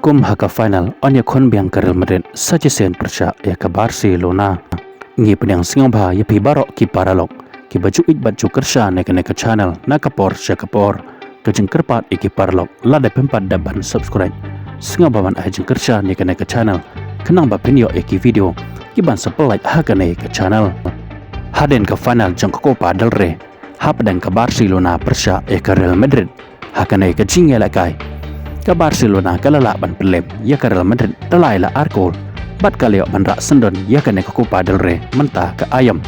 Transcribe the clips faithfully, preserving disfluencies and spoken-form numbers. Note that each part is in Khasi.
Kum ha ka final yn ïakhun biang ka Real Madrid sa shisien pyrshah ïa ka Barcelona. Ngi pdiang sngewbha ïa phi baroh ki paralok kiba ju ïeit bad ju kyrshan ïa kane ka channel na ka por sha ka por. Ka jingkyrpad ïa ki paralok, lada phim pat dep ban subscribe, sngewbha ban ai jingkyrshan ïa kane ka channel khnang ba phin ïoh ïa ki video kiban sa pynlait ha kane ka channel. Hadien ka final jong ka Copa del Rey, hapdeng ka Barcelona pyrshah ïa ka Real Madrid, ha kane ka jingïalehkai, ka Barcelona ka la lah ban pynlem ïa ka Real Madrid da lai la ar kol, bad ka la ïoh ban rah syndon ïa kane ka Copa del Rey mynta ka aïom.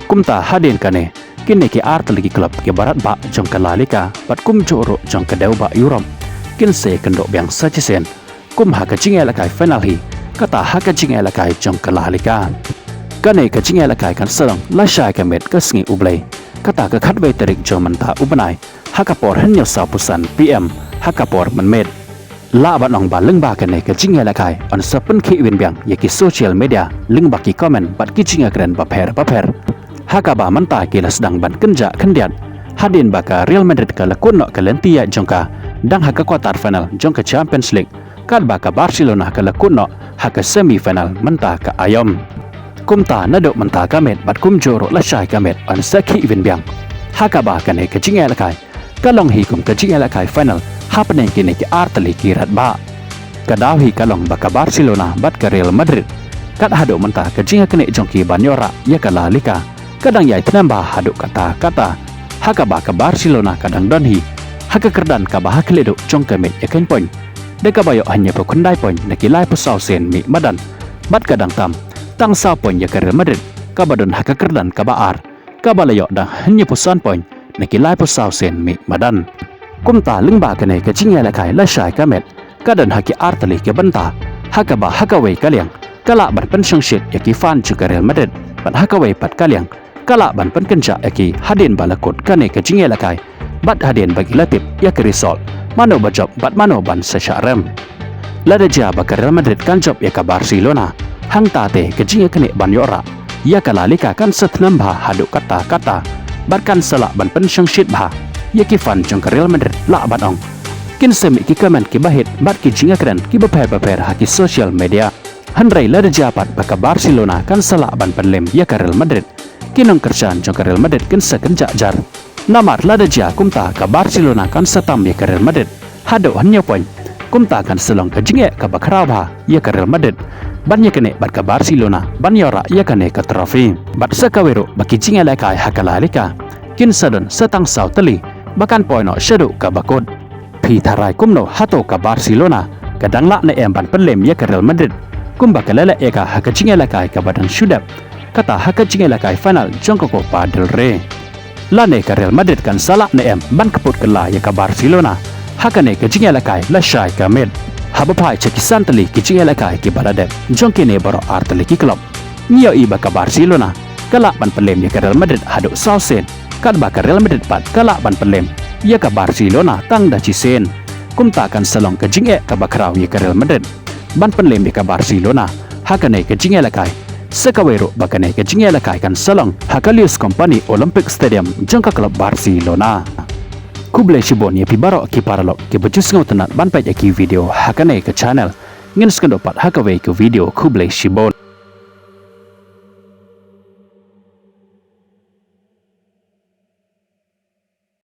Kumta hadien kane, kine ki ar tylli ki club kiba radbah jong ka La Liga bad kumjuh ruh jong ka dewbah Europe kin sa ïakynduh biang sa shisien kum ha ka jingïalehkai final hi, kata ha ka jingïalehkai jong ka La Liga. Kane ka jingïalehkai kan sa long lashai ka miet ka sngi U Blei, kata ka khatwei tarik jong mynta u bnai, ha ka por hynñiew sawphew san P M ha ka por mynmiet. Lah ban ong ba lyngba kane ka jingïalehkai yn sa pynkhih win biang ïa ki social media lyngba ki comment bad ki jingïakren bapher bapher, ha kaba mynta ki la sdang ban kynjah khyndiat hadien ba ka Real Madrid ka la kut noh ka lynti ïaid jong ka dang ha ka quarter final jong ka Champions League, katba ka Barcelona ka la kut noh ha ka semi final mynta ka aïom. Kumta naduh mynta ka miet bad kumjuh ruh lashai ka miet yn sa khih win biang, ha kaba kane ka jingïalehkai ka long hi kum ka jingïalehkai final hapdeng kine ki ar tylli ki radbah. Ka daw hi ka long ba ka Barcelona bad ka Real Madrid, kat haduh mynta ka jingïaknieh jong ki ban ïoh rah ïa ka La Liga ka dang ïai thnam bha haduh katta katta, ha kaba ka Barcelona ka dang don hi ha ka kyrdan kaba ha khlieh duh jong ka miej ïakhein point, da kaba ïoh hynñiewphew khyndai point na ki laiphew saw sien mih madan, bad ka dang tam tang saw point ïa ka Real Madrid kaba don ha ka kyrdan kaba ar, kaba la ïoh dang hynñiewphew san point na ki laiphew saw sien mih madan. Kumta lyngba kane ka jingïalehkai lashai ka miet ka don ha ki ar tylli ki bynta, ha kaba ha kawei ka liang ka lah ban pynshongshit ïa ki fan jong ka Real Madrid, bad ha kawei pat ka liang ka lah ban pynkynjah ïa ki hadien ba la kut kane ka jingïalehkai, bad hadien ba ki la tip ïa ka result, mano ba jop bad mano ban sa shah rem. Lada jia ba ka Real Madrid kan jop ïa ka Barcelona, hangta te ka jingïaknieh ban ïoh rah ïa ka La Liga kan sa thnam bha haduh katta katta, bad kan sa lah ban pynshongshit bha ïa ki fan jong ka Real Madrid, lah ban ong kin sa mih ki comment kiba hit bad ki jingïakren kiba pher bapher ha ki social media. Hynrei lada jia pat ba ka Barcelona kan sa lah ban pynlem ïa ka Real Madrid, ki nongkyrshan jong ka Real Madrid kin sa kynjah jar. Namar lada jia kumta ka Barcelona kan sa tam ïa ka Real Madrid haduh hynñiew point, kumta kan sa long ka jingeh kaba khraw bha ïa ka Real Madrid ban ïaknieh bad ka Barcelona ban ïoh rah ïa kane ka trophy. Bad sa kawei ruh ba ki jingïalehkai ha ka La Liga kin sa don sa tang saw tylli ba kan poi noh shaduh kaba kut. Phi tharai kumno hato ka Barcelona ka dang lah ne em ban pynlem ïa ka Real Madrid kumba ka la leh ïa ka ha ka jingïalehkai kaba dang shu dep, kata ha ka jingïalehkai final jong ka Copa del Rey? Lane ka Real Madrid kan sa lah ne em ban kyput kylla ïa ka Barcelona ha kane ka jingïalehkai lashai ka miet? Haba phai sha ki san tylli ki jingïalehkai kiba la dep jong kine baroh ar tylli ki club, ngi ïohi ba ka Barcelona ka lah ban pynlem ïa ka Real Madrid haduh saw sien, katba ka Real Madrid pat ka lah ban pynlem ïa ka Barcelona tang da shisien. Kumta kan sa long ka jingeh kaba khraw ïa ka Real Madrid ban pynlem ïa ka Barcelona ha kane ka jingïalehkai, sa kawei ruh ba kane ka jingïalehkai kan sa long ha ka Luis Companys Olympic Stadium jong ka club Barcelona. Khublei shibun ïa phi baroh ki paralok kiba ju sngewtynnat ban peit ïa ki video ha kane ka channel. Ngin sa ïakynduh pat ha kawei ka video. Khublei shibun.